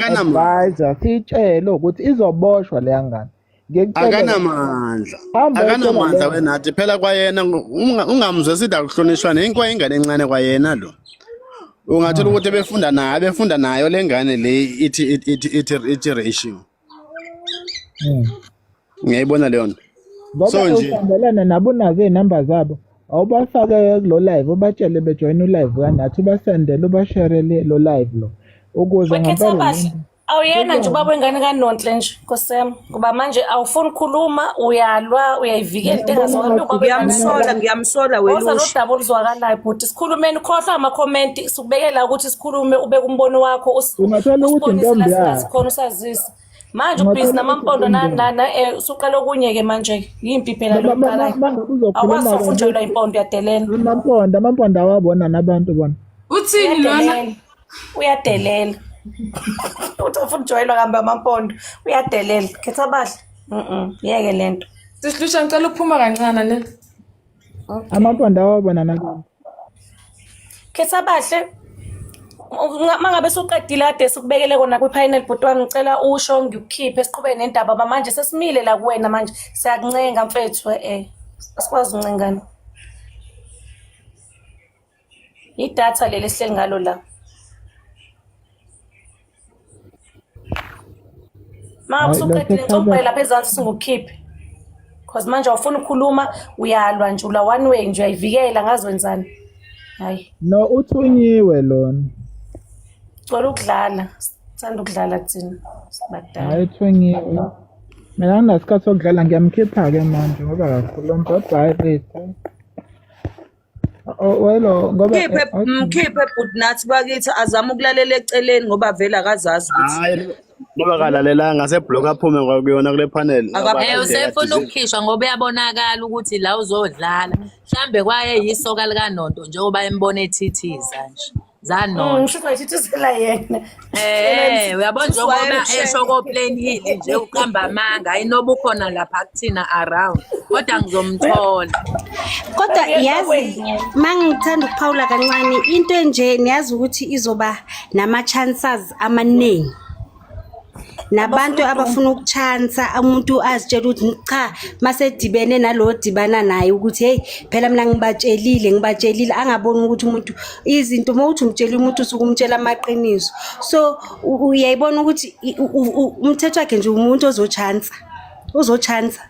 Akanamandla. advisor siyitshele ukuthi izoboshwa leya ngane. Ngikutshele Akanamandla. hamba uyotshela Akanamandla leyo wenathi phela kwayena ungamzwe sithi akuhlonishwa nenkwa ingane encane kwayena lo. Ungathola ukuthi befunda naye befunda nayo lengane le ithi ithi ithi ithi ratio. Ngiyayibona leyo nto. Ngoba So nje usambelana nabo unazo iy'namba zabo awubafake kulo live ubatshele bejoyine ulive kanathi ubasendele ubasherele lo live lo ukuze Wekhetha ngempela bahle. lento Awuyena nje ikwazi ubaba wengane kaNonhle nje Nkosi yami ngoba manje awufuni ukukhuluma uyalwa uyayivikela into mina engazwakali ngibona ubaba ngathi wengane mina Ngiyamsola, kaNonhle. ngiyamsola Woza welusha. nodaba oluzwakalayo bhuti sikhulumeni khohlwa amakhomenti sikubekela ukuthi sikhulume ubeke umbono wakho ungathola ukuthi usibonise la intombi singazi yakhe khona usazise. Manje ubhizi ungathola ukuthi namampondo intombi yakhe na usuqala okunye-ke manje yimpi phela lo oqalayo. mangabe Awukwazi uzokhuluma ufunjelwa kabi impondo uyadelela. amampondo amampondo awabona nabantu bona Uthini lona? Uyadelela. Uyadelela. Uthi ufuna ukujwayelwa kambe amampondo. Uyadelela. Khetha bahle. Mhm. Yeke lento. Sihlusha ngicela ukuphuma kancane ne. Okay. amampondo awabona nabantu Khetha bahle. Mangabe suqedile kade sikubekele kona kwi-panel bhuti wami ngicela usho ngikukhiphe siqhubeke nendaba ba manje sesimile la kuwena manje siyakuncenga mfethu eh asikwazi ukuncengana. Idatha leli esihleli ngalo la. Ma hayi lo usuqedile ngicela khetha ubhale lapha ezansi singukhiphe. Cause manje awufuni ukukhuluma uyalwa nje ula one way nje uyayivikela ngazi wenzani. Hayi, no uthunyiwe lona cela ukudlala. Sithanda ukudlala thina sibadala. hayi uthunyiwe mina nginasikhathi sokudlala ngiyamkhipha-ke manje ngoba kakhuluma bye bye Rita. Oh, welo ngoba Mkhiphe okay. mkhiphe bhuti nathi bakithi azame ukulalela eceleni ngoba vele akazazi ukuthi hayi ngoba kalalelanga seblock aphume kwakuyona kule panel ngoba akaphume. kade Usefuna kade ukukhishwa ngoba uyabonakala ukuthi la uzodlala. Mhlambe kwaye yisoka likaNonto njengoba embona ethithiza nje. Zanonto. Ngisho wayithithizela yena. Uyabona njengoba esho ko-Plain Hill nje uqamba amanga ayinoba ukhona lapha kuthina around kodwa ngizomthola. Kodwa yazi mangithanda ukuphawula kancane into enje niyazi ukuthi izoba nama chances amaningi nabantu abafuna ukuchansa umuntu azitshela ukuthi cha masedibene nalo dibana naye ukuthi hey phela mina ngibatshelile ngibatshelile angaboni ukuthi umuntu izinto uma uthi umtshela umuntu usuke umtshela amaqiniso so uyayibona ukuthi umthetho wakhe nje umuntu ozochansa uzochansa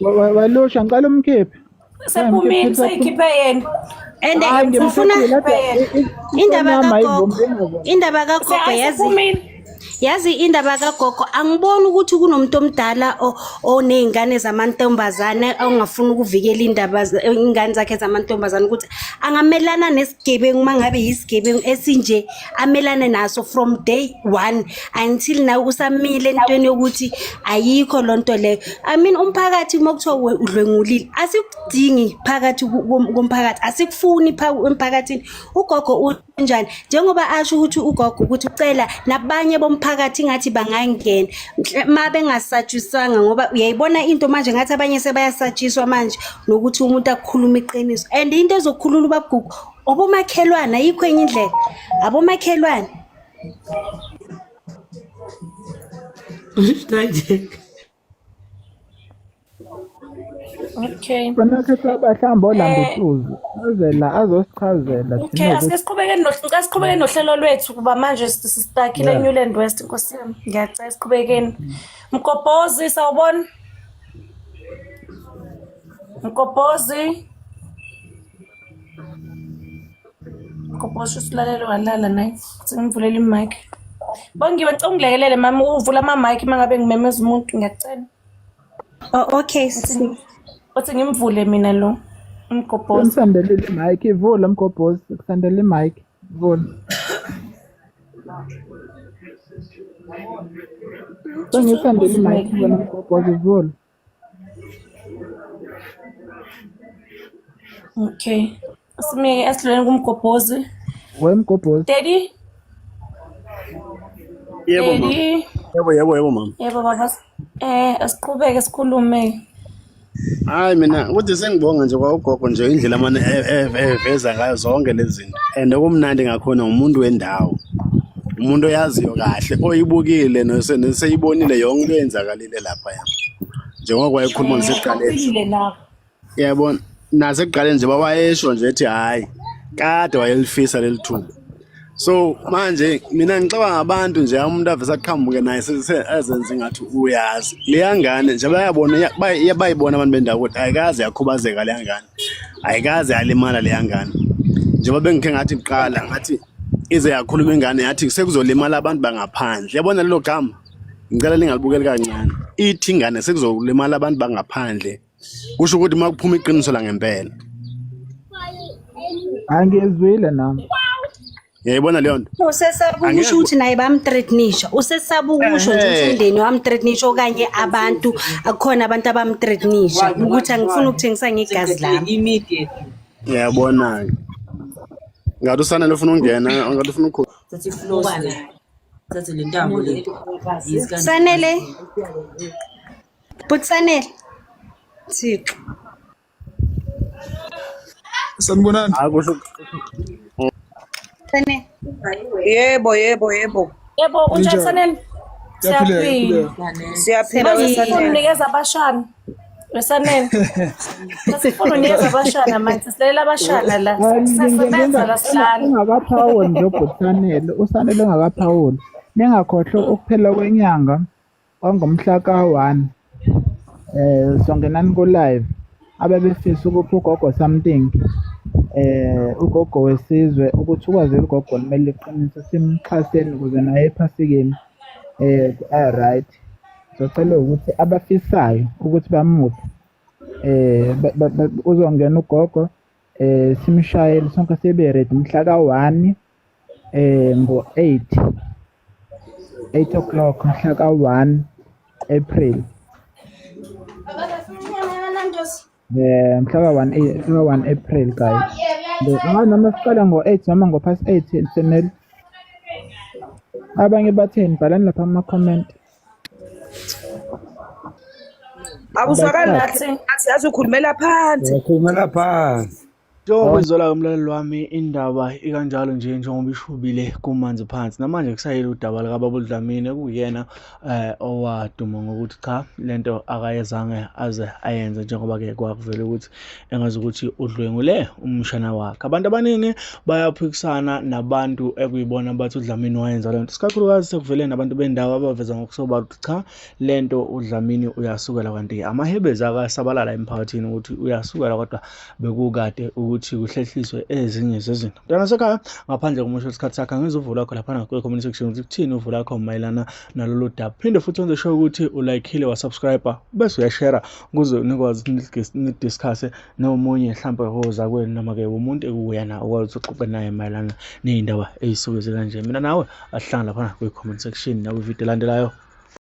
Walusha ngicela umkhiphe Sephumile seyikhiphe yena. And Hayi ufuna ngimkhiphile indaba ifoni yami kagogo ayivumi ingavumi. indaba kagogo yazi Sephumile. yazi indaba kagogo angiboni ukuthi kunomuntu omdala oney'ngane zamantombazane ongafuni ukuvikela indaba iy'ngane zakhe zamantombazane ukuthi angamelana nesigebengu uma ngabe yisigebengu esinje amelane naso from day one until now usamile entweni yokuthi ayikho loo nto leyo i mean umphakathi uma kuthiwa udlwengulile asikudingi phakathi komphakathi asikufuni emphakathini ugogo unjani njengoba asho ukuthi ugogo ukuthi ucela nabanye bomphakathi ngathi bangangena ma bengasatshiswanga ngoba uyayibona into manje ngathi abanye sebayasatshiswa manje nokuthi umuntu akukhuluma iqiniso and into ezokhulula ubabugugu obomakhelwane ayikho enye indlela abomakhelwane Okay. Khona khetha abahlamba olanda Eh uHluzi aze la azosichazela okay, thina asike ukuthi siqhubeke no siqhubeke nohlelo lwethu kuba manje sistakile yeah. eNewland West Nkosi yami. Ngiyacela siqhubekeni. Mgobhozi sawubona. Mgobhozi. Mgobhozi usilalele walala naye. Sengimvulela imic. Bongiwe ngicela ungilekelele mama uvula ama mic mangabe ngimemeza umuntu ngiyacela. Oh, okay sisi. Uthi ngimvule mina lo umgobhozi. Umsandelile imic ivula mgobhozi kusandela imic vula. Sengisandela imic vula mgobhozi vula. Okay. Asimeke asidluleni kumgobhozi. Wemgobhozi. Daddy? Yebo mama. Daddy? Yebo yebo yebo mama. Yebo baba. Asiqhubeke sikhulume. Hayi mina ukuthi sengibonga nje kwa ugogo nje indlela amane eveza ngayo zonke lezi zinto. And okumnandi ngakhona umuntu wendawo. Umuntu oyaziyo kahle oyibukile neseyibonile yonke into eyenzakalile lapha ya. Njengoba wayekhuluma ngisekuqaleni. Uqile nabo. Yabona nasekuqaleni nje wayesho nje ethi hayi kade wayelifisa leli thuba. So manje mina ngicabanga abantu nje umuntu avese aqhamuke naye ezenze ngathi uyazi. Leya ngane nje bayabona bayibona abantu bendawo ukuthi ayikaze yakhubazeka leya ngane. Ayikaze yalimala leya ngane. Njengoba bengikhe ngathi kuqala ngathi ize yakhuluma ingane yathi sekuzolimala abantu bangaphandle. Yabona lelo gama? Ngicela ningalibukeli kancane. Ithi ingane sekuzolimala abantu bangaphandle. Kusho ukuthi uma kuphuma iqiniso la ngempela. Angizwile nami. Uyayibona leyo nto? Usesaba ukusho Angeke ukuthi naye bamthreatenisha. Usesaba ukusho nje ukuthi Ehhe. umndeni wamthreatenisha okanye abantu akukhona abantu abamthreatenisha ukuthi angifuni ukuthengisa ngegazi lami. Uyabona-ke. Ngathi uSanele ufuna ukungena, ngathi ufuna ukukhuluma. Sanele. But Sanele. Thixo. Sanibonani. Hayi kusho Sanele. Yebo, yebo, yebo. Yebo, unjani Ninjani? Sanele? Siyaphila, Siyaphila. siyaphila. Siyaphila Manje sifuna weSanele. unikeza abashana. Wesanele. Sifuna unikeza abashana manje, silalela abashana la. Siyasebenza la sihlala. Ungakaphawuli nje ubhuti Usanele ungakaphawuli. Ningakhohlwa ukuphela kwenyanga kwangomhla ka-1 songenani ku-live abebefisa ukupha ugogo something ugogo wesizwe ukuthi ukwazi ugogo limele iqiniso simxhaseni ukuze naye ephasikeni right. Ngizocela ukuthi abafisayo ukuthi bamuphe uzongena ugogo simshayele sonke sibe ready mhla ka-1 ngo-8 8 o'clock mhla ka-1 April. Mhla ka-1 mhla ka-1 April guys. Noma siqala ngo-8 noma ngo-past 8 Senel. Abanye batheni bhalani lapha ama-comment. Akuzwakali kahle ngathi yazi ukhulumela phansi. Ukhulumela phansi. Njengoba izwela umlaleli wami indaba ikanjalo nje njengoba ishubile kumanzi phansi. Namanje kusayile udaba likaBaba uDlamini okuyena owaduma ngokuthi cha lento akayezange aze ayenze njengoba-ke kwakuvela ukuthi engazi ukuthi udlwengule umshana wakhe. Abantu abaningi bayaphikisana nabantu ekuyibona bathi uDlamini wayenza lento. Isikakhulukazi sekuvele nabantu bendawo abaveza ngokusobala ukuthi cha lento uDlamini uyasukela, kanti amahebezi akasabalala emphakathini ukuthi uyasukela kodwa bekukade ukuthi kuhlehliswe ezinye zezinto. Mntwana sekhaya ngaphandle komusho isikhathi sakhe angizuvula lakho laphana kwi-comment section ukuthi kuthini uvo lakho mayelana nalolu daba. Phinde futhi wenze sure ukuthi ulaykhile wasubscribe bese uyashare ukuze nikwazi ukuthi nidiscuss nomunye mhlampe ozakwenu noma-ke umuntu ekuwuyena okwazi ukuthi uxoxe naye mayelana ney'ndaba ey'suke zikanje. Mina nawe asihlangane laphana kwi-comment section nakwividiyo elandelayo.